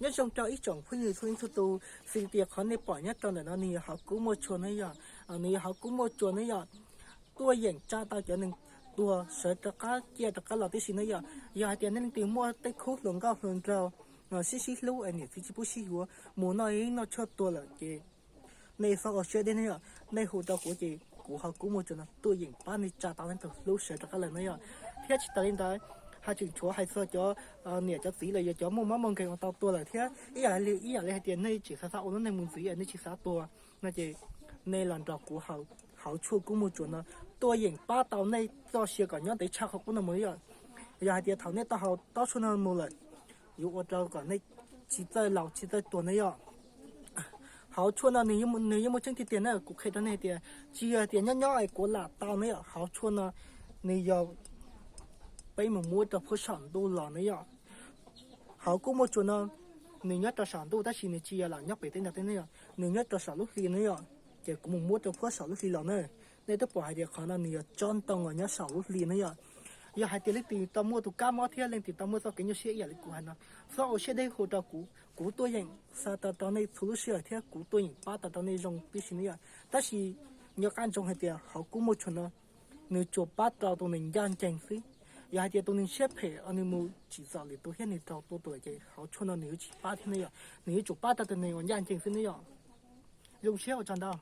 Nyob zoo rau ib tsoom phooj ywg txhua leej txhua tus, xws li tias qhov nej pom nyob rau ntawm no nws yog hauv kub muaj tsuas ne yom, nws yog hauv kub muaj tsuas ne yom, tuaj yeem tsa tau cov neeg tuag sawv rov qab ciaj rov qab los tib si ne yom. Yog hais tias nej leej twg muaj tej khub hluas nkauj hluas nraug sib sib hlub es niam txiv tsis pub sib yuav mus noj ib noj tshuaj tuag lawm ces nej txhob ua siab deb ne yom, nej hu rau kuv ces kuv hauv kub muaj tsuas no tuaj yeem pab nej tsa tau nej tus hlub sawv rov qab lawm ne yom. Thiab tsis tas li ntawd, haj tseem tshuav hais txog cov niam cov txiv los yog cov muaj mob muaj nkeeg uas tau tuag lawm thiab ib yam li, ib yam li hais tias nej tseem xav xav ua lub neej mus ntxiv es nej tsis xav tuag no ces nej los nrog kuv hauv tshuaj kub muaj tsuas no tuaj yeem pab tau nej txoj sia kom nyob ntev tshaj qhov qub no mus yom. Yog hais tias thaum nej tau hauv taub tshuaj no mus lawm, yuav ua rau kom nej tsis txawj laus tsis txawj tuag ne yom. Hauv tshuaj no nws yeej muaj tseeb tiag tiag na, kuv qhia rau nej hais tias tsis yog hais tias nyob nyob es kuv lam tau ne yom. Hauv tshuaj no nws yog peb mus muab rau puag saum ntuj los ne yom. Hauv kub muaj tsuas no nws nyob rau saum ntuj tab sis nws tsis yog lam nyob pem teb ntag ne yom, nws nyob rau saum lub hli ne yom. Ces kuv mus muab rau puag saum lub hli los na. Nej twb pom hais tias qhov no nws yog tsob ntoo uas nyob saum lub hli ne yom. Yog hais tias leej twg tau muaj tus kab mob thiab leej twg tau muaj txoj kev nyuaj siab ib yam li kuv hais no, txhob ua siab deb hu rau kuv, kuv tuaj yeem xa tau rau nej txhua lub sij hawm thiab kuv tuaj yeem pab tau rau nej zoo tib si ne yom. Tab sis nyob qab ntsoov hais tias hauv kub muaj tsuas no nws tsuas pab rau tus neeg ncaj ncees xwb. Yog hais tias tus neeg siab phem uas nws mus tsim txom lwm tus thiab nws raug tua tuag ces hauv tshuaj no nws yuav tsis pab thiab ne yom, nws yuav tsum pab rau tus neeg uas ncaj ncees xwb ne yom. Zoo siab ua tsaug ntau.